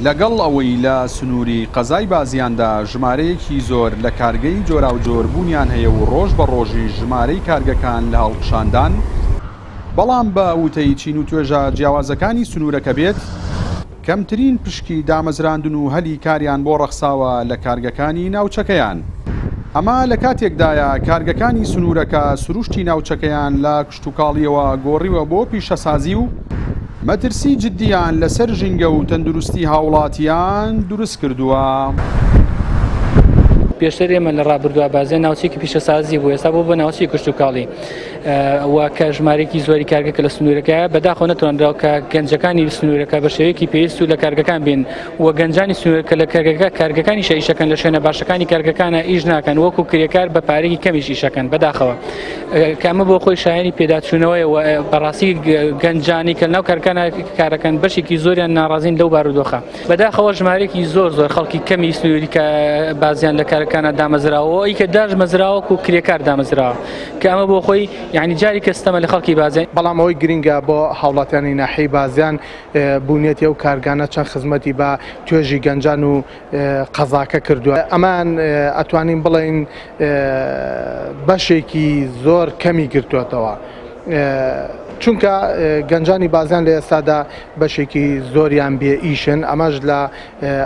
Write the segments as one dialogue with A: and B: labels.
A: لەگەڵ ئەوەی لە سنووری قەزای بازیاندا ژمارەیەکی زۆر لە کارگەی جۆراوجۆر بوونیان هەیە و ڕۆژ بە ڕۆژیش ژمارەی کارگەکان لە هەڵکشاندان، بەڵام بە وتەی چین و توێژە جیاوازەکانی سنوورەکە بێت، کەمترین پشکی دامەزراندن و هەلی کاریان بۆ ڕەخساوە لە کارگەکانی ناوچەکەیان. ئەمە لە کاتێکدایە کارگەکانی سنوورەکە سروشتی ناوچەکەیان لە کشتوکاڵییەوە گۆڕیوە بۆ پیشەسازی و مەترسی جددیان لەسەر ژینگە و تەندروستی هاوڵاتیان دروستکردووە.
B: پێشتر ئێمە لە ڕابردووە بازیان ناوچەیەکی پیشەسازی بوو، ئێستا بوو بە ناوچەی کشتوکاڵی و کە ژمارەیەکی زۆری کارگە کە لە سنوورەکەیە، بەداخەوە نەتوانراوە کە گەنجەکانی سنوورەکە بە شێوەیەکی پێویست و لە کارگەکان بین و گەنجانی سنوورەکە لە کارگەکە کارگەکانیشە ئیشەکەن لە شوێنە باشەکانی کارگەکانە ئیش ناکەن، وەکو کرێکار بە پارەیەکی کەمیش ئیشەکەن. بەداخەوە کە ئەمە بۆ خۆی شایانی پێداچوونەوەیە و بەڕاستی گەنجانی کە ناو کارکانە کارەکەن بەشێکی زۆریان ناڕازین لەو بارودۆخە. بەداخەوە ژمارەیەکی زۆر زۆر خەڵکی کەمی سنووری کە بازیان لە کارەکانە دامەزراوە ئەوی کە داشمەزراوە و کرێکار دامەزراوە کە ئەمە بۆ خۆی یعنی جاری کە ستەمە لە خەڵکی بازیان.
C: بەڵام ئەوەی گرنگە بۆ هاوڵاتیانی ناحیەی بازیان بوونیەتی ئەو کارگانە چەند خزمەتی بە توێژی گەنجان و قەزاکە کردووە ئەمان ئەتوانین بڵێین بەشێکی زۆر کەمی گرتووەتەوە. چونکە گەنجانی بازیان لە ئێستادا بەشێکی زۆریان بێ ئیشن ئەمەش لە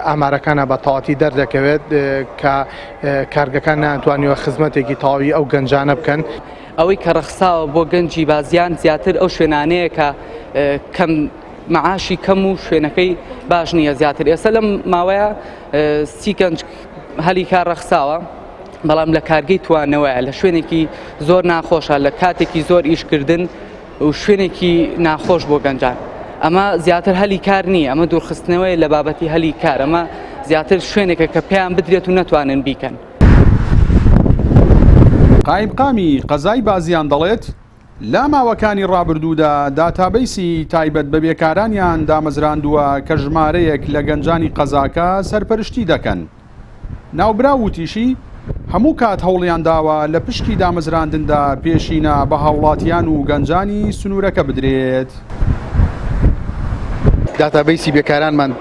C: ئامارەکانە بە تەواتی دەردەکەوێت کە کارگەکان ناتوانیوە خزمەتێکی تەواوی ئەو گەنجانە بکەن.
D: ئەوەی کە ڕەخساوە بۆ گەنجی بازیان زیاتر ئەو شوێنانەیە کە کەم معاشی کەم و شوێنەکەی باش نییە زیاتر ئێستا لەم ماوەیە سی گەنج هەلی کار ڕەخساوە بەڵام لە کارگەی توانەوەیە لە شوێنێکی زۆر ناخۆشە لە کاتێکی زۆر ئیشکردن و شوێنێکی ناخۆش بۆ گەنجان ئەمە زیاتر هەلی کار نییە ئەمە دوورخستنەوەی لە بابەتی هەلی کار ئەمە زیاتر شوێنێکە کە پێیان بدرێت و نەتوانن بیکەن.
A: قایمقامی قەزای بازیان دەڵێت، لە ماوەکانی ڕابردوودا داتابەیسی تایبەت بە بێکارانیان دامەزراندووە کە ژمارەیەک لە گەنجانی قەزاکە سەرپەرشتی دەکەن. ناوبراو وتیشی، هەموو کات هەوڵیانداوە لە پشکی دامەزراندندا پێشینە بە هاوڵاتیان و گەنجانی سنوورەکە بدرێت.
E: داتابەیسی بێکارانمان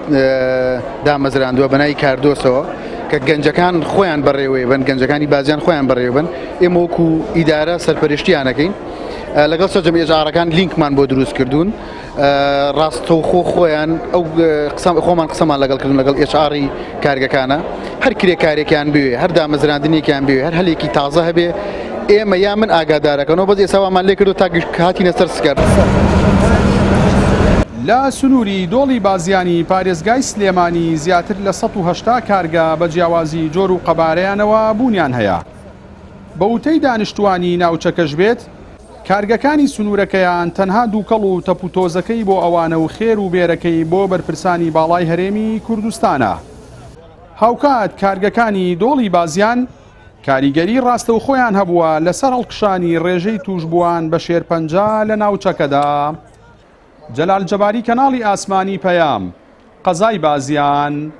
E: دامەزراندووە بە ناوی کاردۆسەوە کە گەنجەکان خۆیان بەڕێوەی بن گەنجەکانی بازیان خۆیان بەڕێوەبن ئێمە وەکو ئیدارە سەرپەرشتیانەکەین لەگەڵ سەرجەم ئێجارەکان لینکمان بۆ دروست کردوون ڕاستەوخۆ خۆیان ئەو خۆمان قسەمان لەگەڵ کردن لەگەڵ ئێچئاڕی کارگەکانە هەر کرێکارێکیان بوێ هەر دامەزراندنێکیان بوێ هەر هەلێکی تازە هەبێ ئێمە یا من ئاگادارەکەنەوە بەس ئێستا وامان لێ کردو تا هاتینە سەر سکەر.
A: لە سنووری دۆڵی بازیانی پارێزگای سلێمانی زیاتر لە 180 کارگە بە جیاوازی جۆر و قەبارەیانەوە بوونیان هەیە. بە وتەی دانیشتووانی ناوچەکەش بێت، کارگەکانی سنوورەکەیان تەنها دووکەڵ و تەپوتۆزەکەی بۆ ئەوانە و خێر و بێرەکەی بۆ بەرپرسانی باڵای هەرێمی کوردستانە. هاوکات کارگەکانی دۆڵی بازیان کاریگەری ڕاستەوخۆیان هەبووە لەسەر هەڵکشانی ڕێژەی تووشبووان بە شێرپەنجە لە ناوچەکەدا. جەلال جەباری کەناڵی ئاسمانی پەیام، قەزای بازیان.